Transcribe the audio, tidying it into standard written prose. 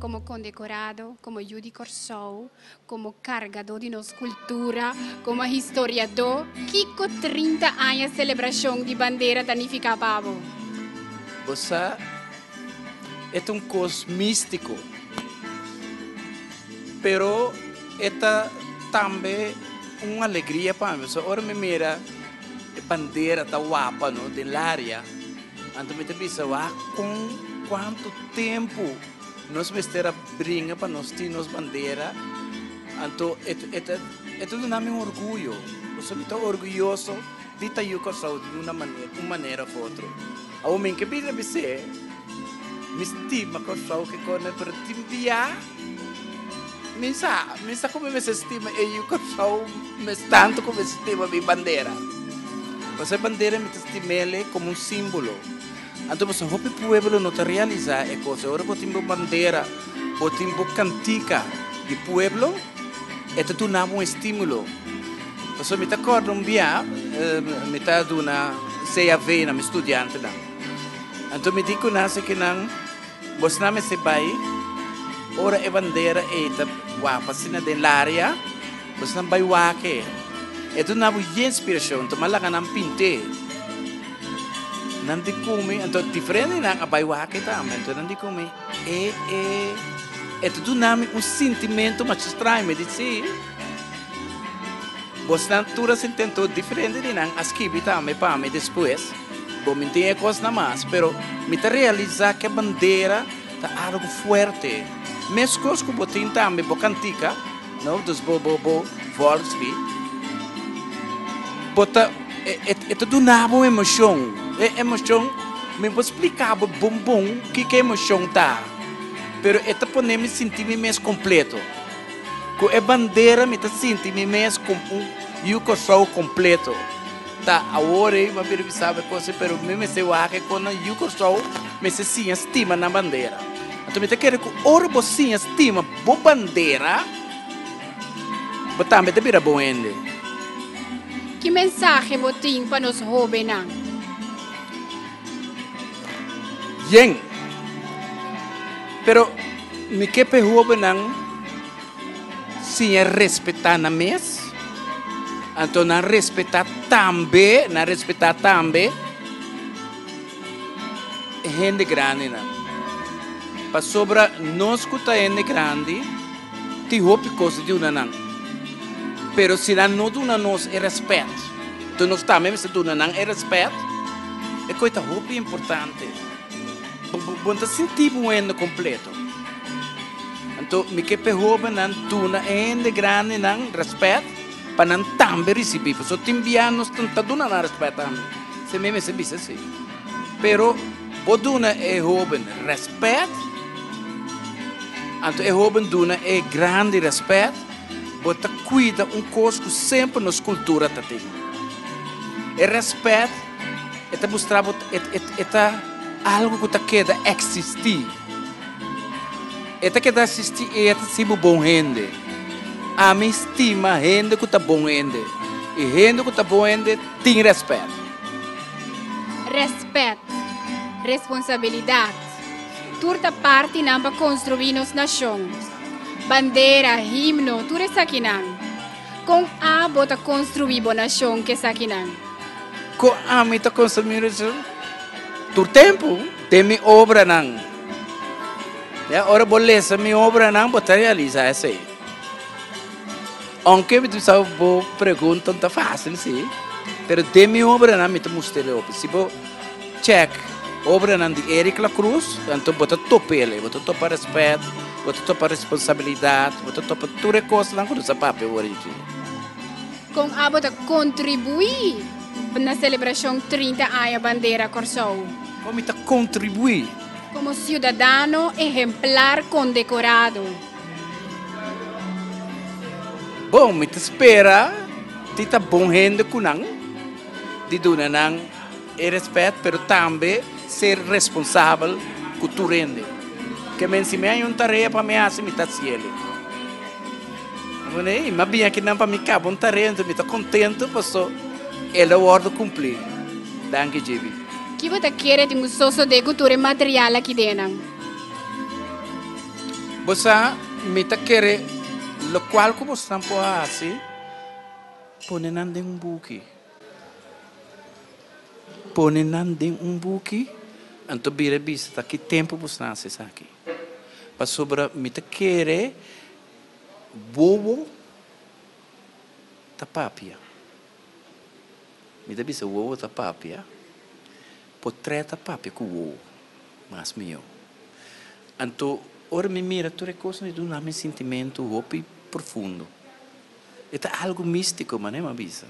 Komo kondekorado, komo yu di Kòrsou, komo kargadó di nos kultura, komo historiadó, kiko 30 aña selebrashon di bandera ta nifiká pa bo? Bo sa, e ta un kos místiko, pero e ta tambe un alegria pa mi. Pasobra ora mi mira e bandera ta wapa, no, den laria, anto mi ta bisa, wak kon kuantu tempu nos mester a bringa pa nos tin nos bandera. Anto e e ta e ta duna mi un orguyo, pasobra mi ta orguyoso di ta yu Kòrsou di una manera un manera òf otro. Awor mi ke bira bis'é mi stima Kòrsou ke kòne pero tin bia mi sa mi sa ku mi mester stima e yu Kòrsou mes tantu ku mi stima mi bandera. Pasobra e bandera mi ta stim'el komo un símbolo. Anto pasobra hopi pueblo no ta realisá e kos. Ora bo tin bo bandera, bo tin bo kantika di pueblo, e ta duna bo un estímulo. Pasobra mi ta kòrda un bia mi ta duna CAV na mi studiantenan. Anto mi di ku nan si ku nan, Bosnan mester bai ora e bandera ei ta wapa asina den laria, bosnan bai wak e. E duna bo yen inspirashon, anto mi a laga nan pint'é. Nan di ku mi, anto diferente nan a bai wak e tambe, anto nan di ku mi, e e e ta duna mi un sintimentu masha straño. Mi di si, bosnan tur a sinti, anto diferente di nan a skibi tambe pa mi despues. Bo mi tin e kosnan mas, pero mi ta realisá ku e bandera ta algu fuerte. Meskos ku bo tin tambe bo kantika, no, dus bo bo bo volkslied, bo ta e e ta duna bo un emoshon. E emoshon mi por splika bo bon bon kiko e emoshon ta, pero e ta pone mi sinti mi mes kompleto. Ku e bandera mi ta sinti mi mes komo un yu Kòrsou kompleto. Ta awor ei bo a bira bisa bo e kos ei, pero mi mester wak e kon nan yu Kòrsou mester siña stima nan bandera. Anto mi ta kere ku ora bo siña stima bo bandera, bo tambe ta bira bon hende. Ki mensahe bo tin pa nos hóbennan? Yen. Pero mi ke pa e hóbennan. Siña respetá nan mes, anto nan respetá tambe, nan respetá tambe e hende grandinan. Pasobra nos ku ta hende grandi tin hopi kos di duna nan, pero si nan no duna nos e rèspèt, anto nos tambe mester duna nan e rèspèt, e kos ta hopi importante. Bo no ta sinti bo hende kompleto. Anto mi ke p'e hóbennan duna e hende grandinan rèspèt pa nan tambe risibí. Pasobra tin bia nos no ta duna nan rèspèt tambe. Esei mi mester bisa si. Pero bo duna e hóben rèspèt, anto e hóben duna e grandi rèspèt, bo ta kuida un kos ku semper nos kultura ta tin. E rèspèt e ta mustra bo e ta algu ku ta keda eksistí. E ta keda asisti i e ta si bo bon hende. Ami stima hende ku ta bon hende i hende ku ta bon hende tin rèspèt. Rèspèt, responsabilidat, tur ta partinan pa konstruí nos nashon. Bandera, himno, tur esakinan. Kon abo ta konstruí bo nashon ku esakinan? Kon ami ta konstruí mi nashon? Tur tempu den mi obranan. Ya, ora bo lesa mi obranan bo ta realisá esei. Ounke mi ta bisa bo pregunta no ta fásil sí, pero den mi obranan mi ta mustra el hopi. Si bo chèk obranan di Eric La Cruz, anto bo ta topa el, bo ta topa rèspèt, bo ta topa responsabilidat, bo ta topa tur e kosnan ku nos a papia awor aki. Kon abo ta kontribuí na selebrashon 30 aña Bandera Kòrsou? Kon mi ta kontribuí? Komo siudadano ehemplar kondekorado. Bon, mi ta spera di ta bon hende ku nan, di duna nan e rèspèt, pero tambe ser responsabel ku tur hende. Ke men si mi haña un tarea pa mi hasi, mi ta hasi el. I mi a bin akinan pa mi kaba un tarea, enton mi ta kontentu paso el a wòrdu kumplí. Danki, JB. Ki bo ta kere tin ku sosodé ku tur e material aki den nan? Bo sa, mi ta kere lokual ku bosnan por hasi, pone nan den un buki. Pone nan den un buki, anto bira bisa ta ki tempu bosnan hasi esaki. Pasobra mi ta kere wowo ta papia. Mi ta bisa wowo ta papia, potrèt ta papia ku wowo mas mihó. Anto ora mi mira tur e kosnan e duna mi sintimentu hopi profundo. E ta algu místiko, manera mi a bisa.